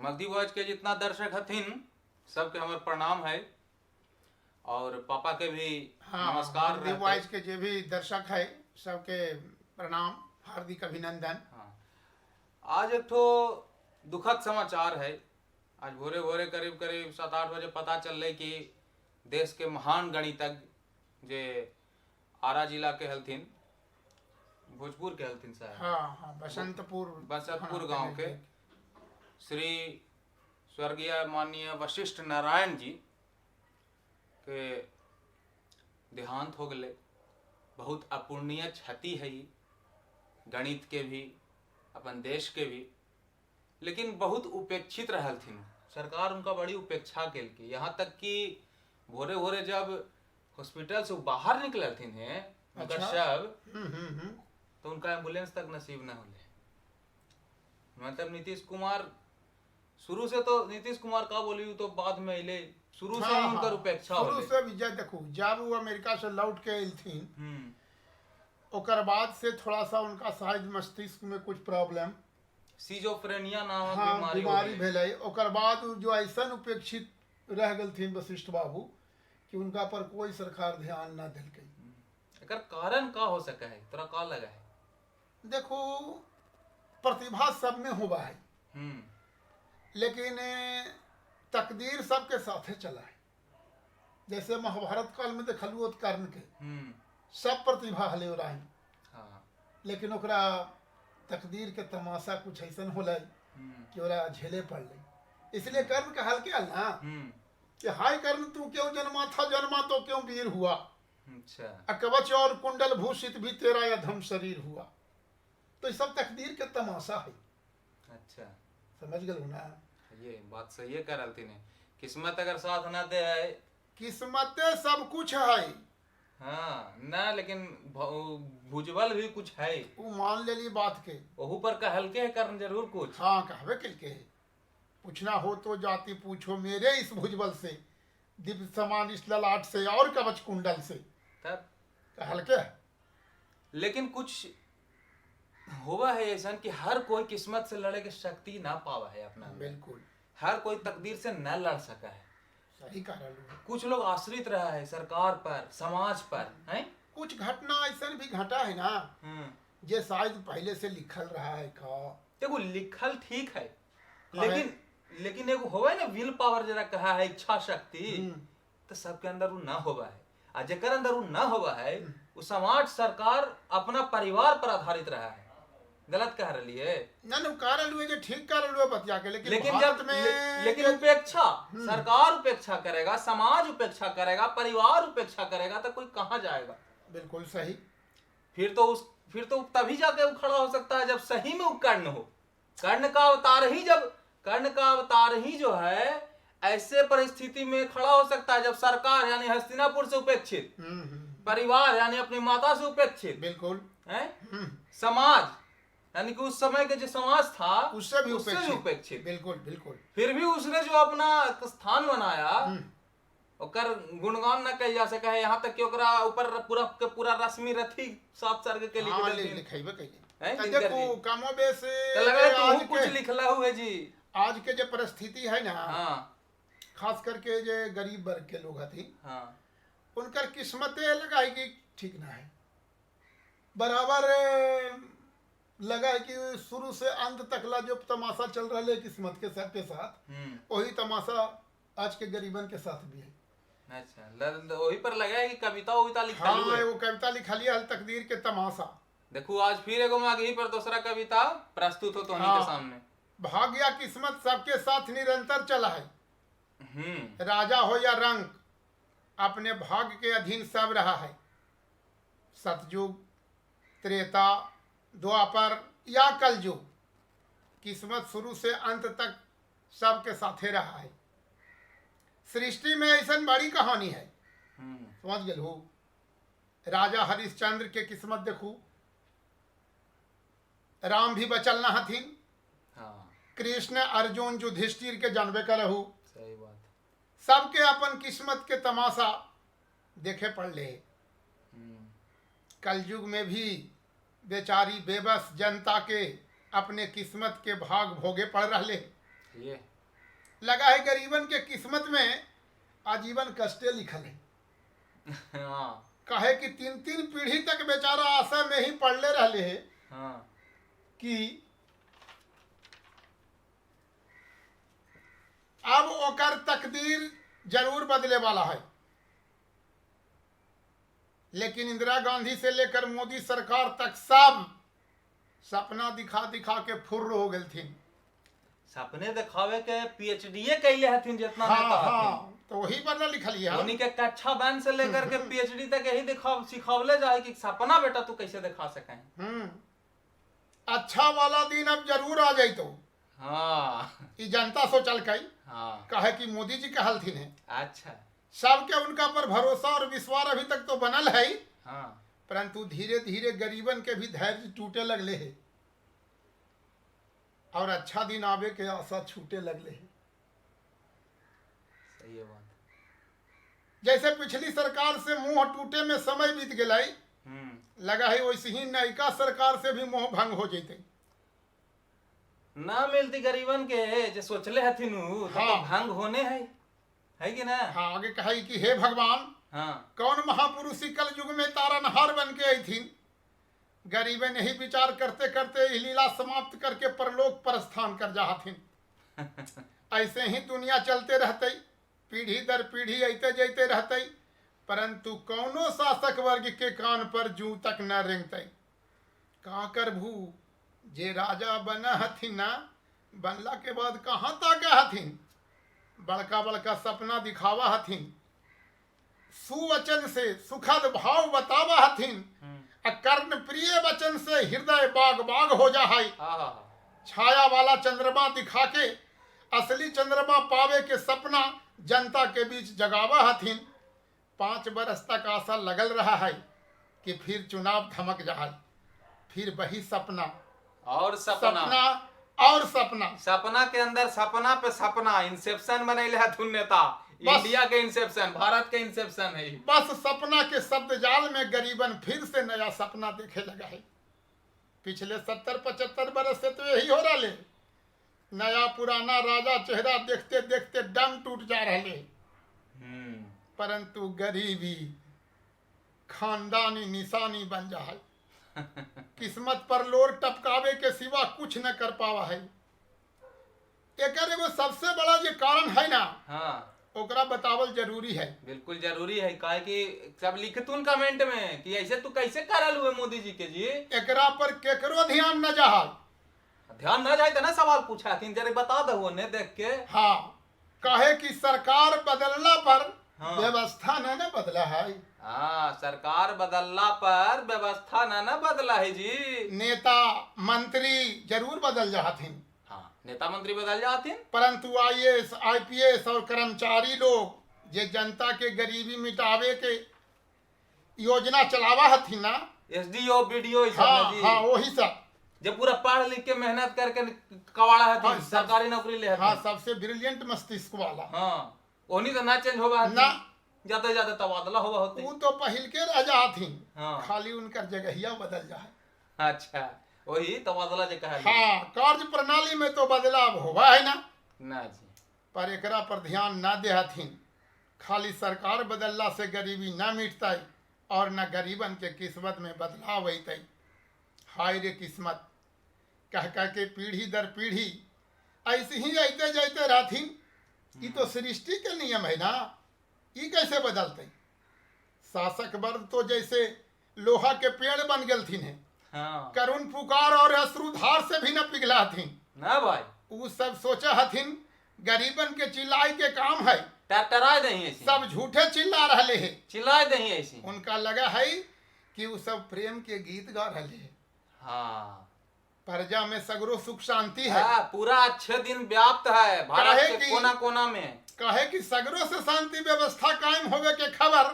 Magdhi voice के जितना दर्शक हथिन सबके हमर प्रणाम है और पापा के भी हाँ, नमस्कार मगधी रहते। वॉइस के जे भी दर्शक है सबके प्रणाम, हार्दिक अभिनंदन। हाँ, आज एक ठो दुखद समाचार है। आज भोरे भोरे करीब करीब 7-8 बजे पता चल कि देश के महान गणितज्ञ जे आरा जिला के हलथिन, भोजपुर के हलथिन साहब। हाँ हाँ, बसंतपुर। बसंतपुर हाँ, गांव के श्री स्वर्गीय माननीय वशिष्ठ नारायण जी के देहांत हो गए। बहुत अपूर्णीय क्षति है ई, गणित के भी, अपन देश के भी, लेकिन बहुत उपेक्षित रहलथिन। सरकार उनका बड़ी उपेक्षा केलकी, यहाँ तक कि भोरे भोरे जब हॉस्पिटल से बाहर निकलथिन है उनका अच्छा। शव, हम्म हम्म हम्म तो उनका एम्बुलेंस तक नसीब न होले। मतलब नीतीश कुमार शुरू से, तो नीतीश कुमार का बोली तो बाद में अइले, शुरू से ही हाँ, उनकर हाँ, उपेक्षा शुरू होले। से विजय देखू, जब वो अमेरिका से लौट के अयलथिन ओकर बाद से थोड़ा सा उनका शायद मस्तिष्क में कुछ प्रॉब्लम, सिजोफ्रेनिया नामक हाँ, बीमारी हो बीमारी गेलै। भेलै। ओकर बाद उ जो ऐसन उपेक्षित रह गेलथिन वशिष्ठ बाबू कि उनका पर कोई सरकार ध्यान न देलकै। एकर कारण का हो सका है, तोरा का लगा है? देखो, प्रतिभा सब में होवा है, लेकिन तकदीर सबके साथे चला है। जैसे महाभारत काल में देखलू कर्ण के, सब प्रतिभा हले ओराही, लेकिन ओकरा तकदीर के तमाशा कुछ ऐसन होलै कि ओकरा झेले पड़लै। इसलिए कर्ण कहल के ना कि हाय कर्ण तू क्यों जन्मा था, जन्मा तो क्यों वीर हुआ, कवच और कुंडल भूषित भी तेरा अधम शरीर हुआ। तो ये सब तकदीर के तमाशा है। अच्छा, समझ गए ना? ये बात सही है कर रहती ने, किस्मत अगर साथ ना दे है, किस्मते सब कुछ है। हाँ ना, लेकिन भुजबल भी कुछ है। वो मान लेली बात के, ओहू पर कहलके है कर्ण जरूर कुछ। हाँ, कहबे के पूछना हो तो जाति पूछो मेरे इस भुजबल से, दिव्य समान इस ललाट से और कवच कुंडल से, तब कहलके। लेकिन कुछ हुआ है ऐसा कि हर कोई किस्मत से लड़े के शक्ति ना पावा है अपना। बिल्कुल, हर कोई तकदीर से न लड़ सका है। सही कह रहा। कुछ लोग आश्रित रहा है सरकार पर, समाज पर, हैं? कुछ घटना ऐसा भी घटा है ना जे शायद पहले से लिखल रहा है का। देखो, लिखल ठीक है, लेकिन लेकिन एगो होवे ना will power, जरा कहा है इच्छा शक्ति, तो सबके अंदर वो ना होवा है। आ जेकर अंदर वो ना होवा है, वो समाज, सरकार, अपना परिवार पर आधारित रहा है। गलत कह रही है? ना ना, कह रहा है ठीक कह रहा है बतिया के, लेकिन लेकिन जब में लेकिन उपेक्षा, सरकार उपेक्षा करेगा, समाज उपेक्षा करेगा, परिवार उपेक्षा करेगा, तो कोई कहाँ जाएगा? बिल्कुल सही। फिर तो तभी जाके वो खड़ा हो सकता है जब सही में वो कर्ण हो। कर्ण का अवतार ही, जब कर्ण का अवतार ही जो है ऐसे परिस्थिति में खड़ा हो सकता है जब सरकार यानी हस्तिनापुर से उपेक्षित, परिवार यानी अपनी माता से उपेक्षित, बिल्कुल है, समाज यानी कि उस समय के जो समाज था उससे भी उससे उपेक्षित, बिल्कुल बिल्कुल। फिर भी उसने जो अपना स्थान बनाया ओकर गुणगान न कल जा सका है। यहाँ तक कि ओकरा ऊपर पूरा के पूरा रश्मि रथी सात सर्ग के हाँ, लिख लिखेबे कइले। देखो, कमो बेस तो लगा तू कुछ लिखला हुए जी। आज के जो परिस्थिति है ना, हाँ, खास करके जो गरीब वर्ग के लोग हथिन, हाँ, उनकर किस्मते लगा है कि ठीक ना है, बराबर लगा है कि शुरू से अंत तक ला जो तमाशा चल रहा है किस्मत के सबके साथ, वही तमाशा आज के गरीबन के साथ भी है। अच्छा, वही पर लगा है कि कविता उविता लिखा। हाँ, वो कविता लिखा लिया तकदीर के तमाशा। देखो, आज फिर एगो माघी पर दूसरा कविता प्रस्तुत हो तो हाँ, के सामने। भाग्य किस्मत सबके साथ निरंतर चला है, राजा हो या रंग, अपने भाग्य के अधीन सब रहा है। सतयुग, त्रेता, द्वापर या कलयुग, किस्मत शुरू से अंत तक सबके साथे रहा है। सृष्टि में ऐसा बड़ी कहानी है। समझ गए हो? राजा हरिश्चंद्र के किस्मत देखू, राम भी बचल ना हथिन, हाँ, कृष्ण, अर्जुन, युधिष्ठिर के जानबे करहु। सही बात। सबके अपन किस्मत के तमाशा देखे पड़ले। कलयुग में भी बेचारी बेबस जनता के अपने किस्मत के भाग भोगे पड़ रहे। ये लगा है गरीबन के किस्मत में आजीवन कष्टे लिखल है। हाँ। काहे कि तीन तीन पीढ़ी तक बेचारा आशा में ही पड़ले रहले है। हाँ। कि अब ओकर तकदीर जरूर बदले वाला है। लेकिन इंदिरा गांधी से लेकर मोदी सरकार तक सब सपना दिखा दिखा के फुर्र हो गए थी। सपने दिखावे के पीएचडी कैले हथिन जितना हाँ, नेता हथिन। हाँ, तो वही पर ना लिखल है। उन्हीं के कक्षा बन से लेकर के पीएचडी तक यही दिखा सिखावले जाए कि सपना बेटा तू कैसे दिखा सके। अच्छा वाला दिन अब जरूर आ जाए तो। हाँ। ई जनता सोचल कई। हाँ। काहे कि मोदी जी कहलथिन है। अच्छा। सबके उनका पर भरोसा और विश्वास अभी तक तो बनल है। हाँ। परंतु धीरे धीरे गरीबन के भी धैर्य टूटे लगले है और अच्छा दिन आवे के आशा छूटे लगले है। सही है बात। जैसे पिछली सरकार से मुंह टूटे में समय बीत गया, लगा है वैसे ही नयका सरकार से भी मोह भंग हो जैते। ना मिलती गरीबन के जो सोचले हथिन उ, तो हाँ। तो भंग होने है कि ना। हाँ, आगे कहा कि हे भगवान, हाँ, कौन महापुरुष कल युग में तारनहार बन के आई थी। गरीबन यही विचार करते करते लीला समाप्त करके परलोक प्रस्थान कर जाथिन। ऐसे ही दुनिया चलते रहते, पीढ़ी दर पीढ़ी ऐते जैते रहते, परंतु कौनो शासक वर्ग के कान पर जू तक न रेंगते। का कर भू जे राजा बना हथिन ना, बनला के बाद कहाँ ताका हथिन, बड़का बड़का सपना दिखावा हथिन, सुवचन से सुखद भाव बतावा हथिन, कर्ण प्रिय वचन से हृदय बाग बाग हो जा है। छाया वाला चंद्रमा दिखा के असली चंद्रमा पावे के सपना जनता के बीच जगावा हथिन। 5 बरस तक आशा लगल रहा है कि फिर चुनाव धमक जाए, फिर वही सपना और सपना, सपना और सपना, सपना के अंदर सपना पे सपना। इंसेप्शन बनैले हथुन नेता, इंडिया के इंसेप्शन, भारत के इंसेप्शन है। बस सपना के शब्द जाल में गरीबन फिर से नया सपना देखे लगा है। पिछले 70-75 बरस से तो यही हो रहा है। नया पुराना राजा चेहरा देखते देखते दम टूट जा रहे। परंतु गरीबी खानदानी निशानी बन जाए। किस्मत पर लोर टपकावे के सिवा कुछ न कर पावा है। एकर एगो सबसे बड़ा जो कारण है ना, हाँ, ओकरा बतावल जरूरी है। बिल्कुल जरूरी है। काहे कि सब लिखतुन कमेंट में कि ऐसे तू कैसे करल हुए मोदी जी के जी। एकरा पर केकरो ध्यान न जाए। ध्यान न जाए त ना सवाल पूछा तीन जरे बता दो ने देख के। हाँ, काहे कि सरकार बदलला पर हाँ। व्यवस्था न न बदला है। हाँ, सरकार बदलला पर व्यवस्था न न बदला है जी। नेता मंत्री जरूर बदल जाथिन। हाँ, नेता मंत्री बदल जाथिन, परंतु आईएएस आईपीएस और कर्मचारी लोग जे जनता के गरीबी मिटावे के योजना चलावा हथिन ना, एसडीओ बीडीओ हाँ, जी। हाँ, वही सब जो पूरा पढ़ लिख के मेहनत करके कवाड़ा हथिन, हाँ, सरकारी नौकरी ले हथिन। हाँ, सबसे ब्रिलियंट मस्तिष्क वाला। हाँ, ओनी तो ना चेंज होवा ना, ज्यादा ज्यादा तबादला होवा होते। वो तो पहिल के रह जाथिन। हाँ। खाली उनकर जगहिया बदल जाए। अच्छा, वही तबादला जे कहल। हाँ, कार्य प्रणाली में तो बदलाव होवा है ना ना जी, पर एकरा पर ध्यान ना दे हथिन। खाली सरकार बदलला से गरीबी ना मिटतई और न गरीबन के किस्मत में बदलाव अतई। हाय रे किस्मत, कह कह के पीढ़ी दर पीढ़ी ऐसे ही अते जाते रहथिन। ई तो सृष्टि के नियम है ना, ई कैसे बदलते। शासक वर्ग तो जैसे लोहा के पेड़ बन गलथिन है। हाँ। करुण पुकार और अश्रुधार से भी न पिघला हथिन ना भाई। उ सब सोचा हथिन गरीबन के चिल्लाई के काम है, टरटरा दही ऐसी, सब झूठे चिल्ला रहे है, चिल्ला दही ऐसी। उनका लगा है कि वो सब प्रेम के गीत गा रहे है। हाँ, प्रजा में सगरो सुख शांति है। हाँ, पूरा अच्छे दिन व्याप्त है भारत के कोना कोना में। कहे कि सगरो से शांति व्यवस्था कायम होवे के खबर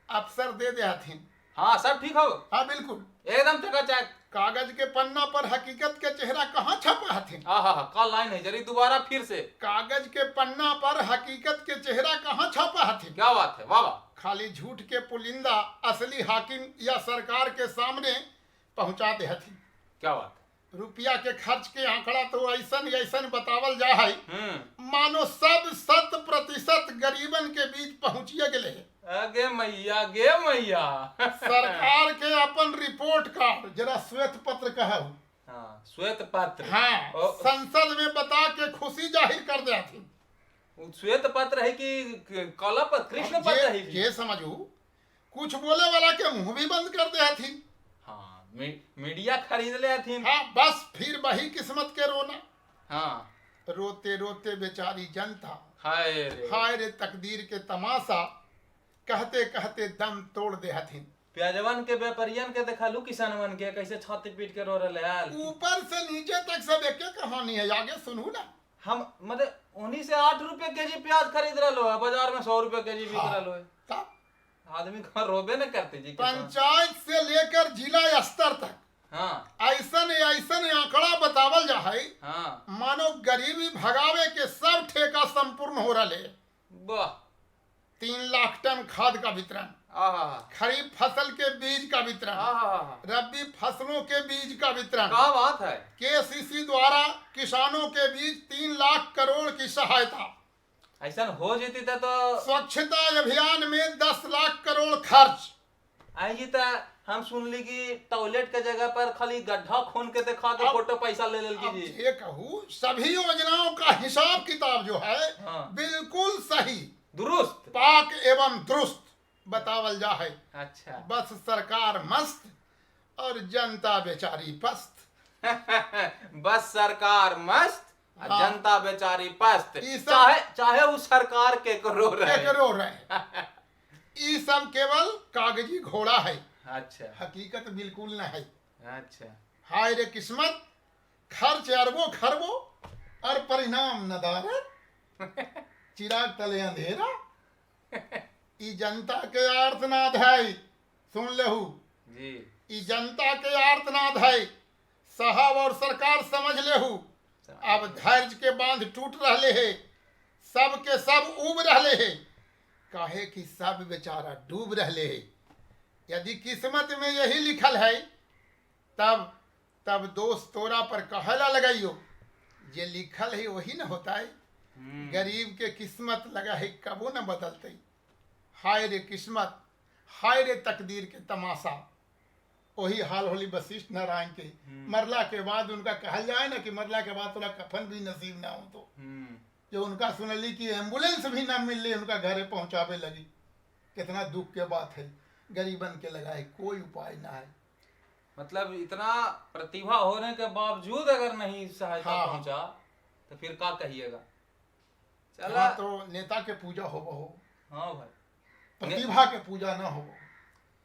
अफसर दे दे हथिन। हाँ, सब ठीक हो। हाँ, बिल्कुल एकदम चकाचक। कागज के पन्ना पर हकीकत के चेहरा कहाँ छपा हथिन। आहा, का लाइन है जरी दोबारा फिर से। कागज के पन्ना पर हकीकत के चेहरा कहाँ छपा हथिन। क्या बात है, वाह वाह। खाली झूठ के पुलिंदा असली हाकिम या सरकार के सामने पहुँचा दे हथिन। क्या बात है। रुपया के खर्च के आंकड़ा तो ऐसन ऐसन बतावल जा है, मानो सब 100% गरीबन के बीच पहुंचिए गेले है। अगे मैया गे मैया। सरकार के अपन रिपोर्ट कार्ड जरा श्वेत पत्र कहू। हाँ, श्वेत पत्र। हाँ, संसद में बता के खुशी जाहिर कर दिया थी। श्वेत पत्र है कि काला पत्र, कृष्ण पत्र है? ये समझू कुछ बोले वाला के मुंह भी बंद कर दिया थी। हाँ, मीडिया खरीद ले थी। हाँ, बस फिर वही किस्मत के रोना। हाँ, रोते रोते बेचारी जनता, हाय रे हाय रे तकदीर के तमाशा, कहते कहते दम तोड़ दे हथिन। प्याजवन के व्यापारियन के देखलू, किसानवन के कैसे छाती पीट के रो रहे हैं। ऊपर से नीचे तक सब एक एक कहानी है, आगे सुनू ना। हम मतलब उन्हीं से 8 रुपए के जी प्याज खरीद रहे है, बाजार में 100 रुपए के जी बिक रहा है। तब आदमी का रोबे न करते जी। पंचायत से लेकर जिला स्तर तक, हाँ, ऐसन ऐसन आंकड़ा बतावल जा है। हाँ, मानो गरीबी भगावे के सब ठेका संपूर्ण हो रहा है। वाह। 3 लाख टन खाद का वितरण, खरीफ फसल के बीज का वितरण, रबी फसलों के बीज का वितरण। क्या बात है। केसीसी द्वारा किसानों के बीच 3 लाख करोड़ की सहायता। ऐसा हो जीती तो स्वच्छता अभियान में 10 लाख करोड़ खर्च। आई जी हम सुन ली कि टॉयलेट के जगह पर खाली गड्ढा खोन के देखा के फोटो पैसा ले लेल की जी। ये कहूँ सभी योजनाओं का हिसाब किताब जो है, हाँ, बिल्कुल सही, दुरुस्त, पाक एवं दुरुस्त बतावल जा है। अच्छा, बस सरकार मस्त और जनता बेचारी पस्त। बस सरकार मस्त, हाँ, जनता बेचारी पस्त, चाहे चाहे उस सरकार के करो रहे, करो रहे। ये सब केवल कागजी घोड़ा है। अच्छा, हकीकत बिल्कुल न है। अच्छा, हाय रे किस्मत, खर्च अरबों खरबों और परिणाम नदारत, चिराग तले अंधेरा। ई जनता के आर्तनाद है, सुन लेहू जी, ई जनता के आर्तनाद है। साहब और सरकार समझ लेहू, अब धैर्य के बांध टूट रहे है, सब के सब उब रहे है, काहे कि सब बेचारा डूब रहे है। यदि किस्मत में यही लिखल है तब तब दोस्त तोरा पर कहेला लगाइयो, जे लिखल है वही न होता है। गरीब के किस्मत लगा है कबो न बदलते। हाय रे किस्मत, हाय रे तकदीर के तमाशा। वही हाल होली वशिष्ठ नारायण के। मरला के बाद उनका कहल जाए ना कि मरला के बाद थोड़ा कफन भी नसीब ना हो, तो जो उनका सुनली कि एम्बुलेंस भी ना मिलली उनका घरे पहुंचावे लगी, कितना दुख के बात है। गरीबन के लगाए कोई उपाय ना है। मतलब इतना प्रतिभा होने के बावजूद अगर नहीं सहायता, हाँ, पहुंचा तो फिर क्या कहिएगा। चला हाँ, तो नेता के पूजा हो हो। हाँ भाई, प्रतिभा के पूजा ना हो।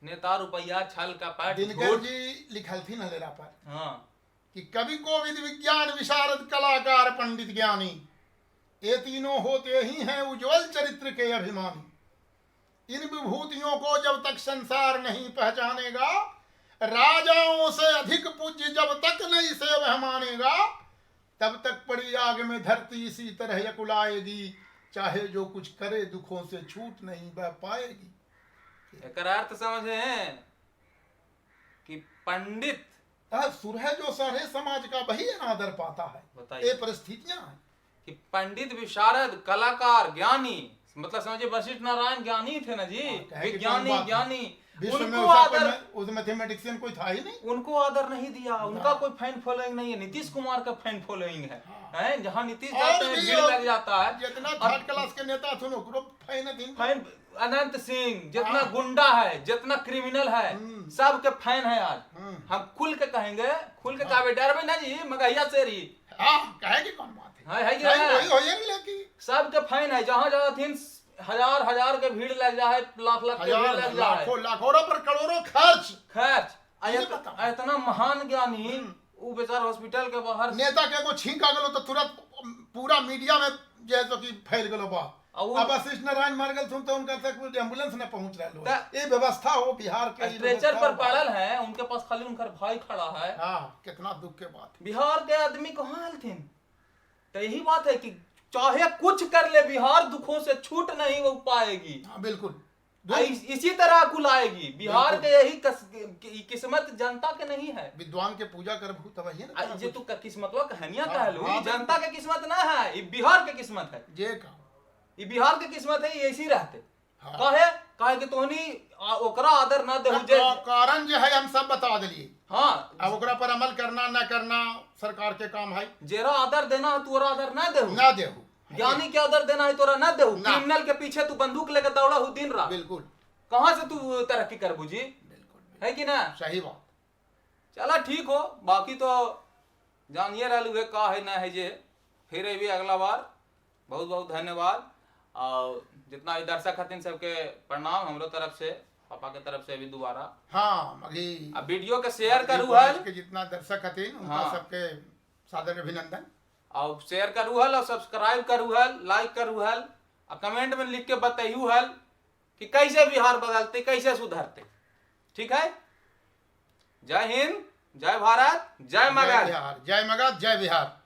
नेता रुपया छल का पैठ। दिनकर जी लिखलथिन हलेरा पर, हाँ, कि कवि कोविद विज्ञान विशारद कलाकार पंडित ज्ञानी, ये तीनों होते ही हैं उज्जवल चरित्र के अभिमानी। इन विभूतियों को जब तक संसार नहीं पहचानेगा, राजाओं से अधिक पूज्य जब तक नहीं से वह मानेगा, तब तक पड़ी आग में धरती इसी तरह यकुलाएगी, चाहे जो कुछ करे दुखों से छूट नहीं वह पाएगी। एकर अर्थ समझे हैं कि पंडित सुरह जो सारे समाज का वही अनादर पाता है। ये परिस्थितियां हैं कि पंडित विशारद कलाकार ज्ञानी, मतलब समझिए वशिष्ठ नारायण ज्ञानी थे ना जी, विज्ञानी ज्ञानी, उनको आदर, उस मैथमेटिशियन कोई था ही नहीं, उनको आदर नहीं दिया, उनका कोई फैन फॉलोइंग नहीं है। नीतीश कुमार का फैन फॉलोइंग है, हैं, जहां नीतीश जाते हैं भीड़ लग जाता है। जितना थर्ड क्लास के नेता थे ओकरो फैन थी, फैन अनंत सिंह जितना गुंडा है, जितना क्रिमिनल है, सबके फैन है आज। हम खुल के कहेंगे, खुल के कहबे डरबे ना जी, मगहिया से रही कहेगी कौन बात है, है सबके फैन है। जहां जहां थी हजार हजार के भीड़ लग जाए, लाख लाख के भीड़ लग जाए, लाखों पर करोड़ों खर्च खर्च। इतना महान ज्ञानी वो बेचारा हॉस्पिटल के बाहर नेता के एगो छींक आ गेलो तो तुरंत पूरा मीडिया में जे तो कि फैल गेलो बात। अब वशिष्ठ नारायण मर गेल तो उनका तक एम्बुलेंस न पहुंच रहलो। ये व्यवस्था हो बिहार के स्ट्रेचर पर पड़ल है, उनके पास खाली उनकर भाई खड़ा है। हां, कितना दुख के बात। बिहार के आदमी कहां हलथिन? तो यही बात है कि चाहे कुछ कर ले बिहार दुखों से छूट नहीं हो पाएगी। हाँ बिल्कुल। इसी तरह कुल आएगी। बिहार के यही किस्मत जनता के नहीं है। विद्वान के पूजा करबहू तब ही ना। जे तू किस्मतवा कहानियां कहलू, ई जनता के किस्मत ना है, ई बिहार के किस्मत है। जे कहो ई बिहार के किस्मत है, ऐसी रहते। काहे काहे कि तोहनी ओकरा आदर ना देहु जे कारण जे है हम सब बता दिलिए। हाँ, अब ओकरा पर अमल करना ना करना सरकार के काम है। जेरा आदर देना है तोरा आदर ना देहु, ना देहु। ज्ञानी के आदर देना है तोरा ना देहु। क्रिमिनल के पीछे तू बंदूक लेके दौड़ा हूँ दिन रात। बिल्कुल, कहाँ से तू तरक्की करबू जी? बिल्कुल है कि ना? सही बात। चला ठीक हो, बाकी तो जानिए रहलू है का है ना है जे। फिर भी अगला बार बहुत बहुत धन्यवाद। और जितना भी दर्शक हथिन सबके प्रणाम हमरो तरफ से, पापा के तरफ से भी दोबारा। हाँ, अभी अब वीडियो के शेयर करू हल के जितना दर्शक हथिन उनका सबके सादर अभिनंदन। और शेयर करू हल और सब्सक्राइब करू हल, लाइक करू हल और कमेंट में लिख के बताइयो हल कि कैसे बिहार बदलते, कैसे सुधरते। ठीक है, जय हिंद, जय भारत, जय मगध। जय मगध, जय बिहार।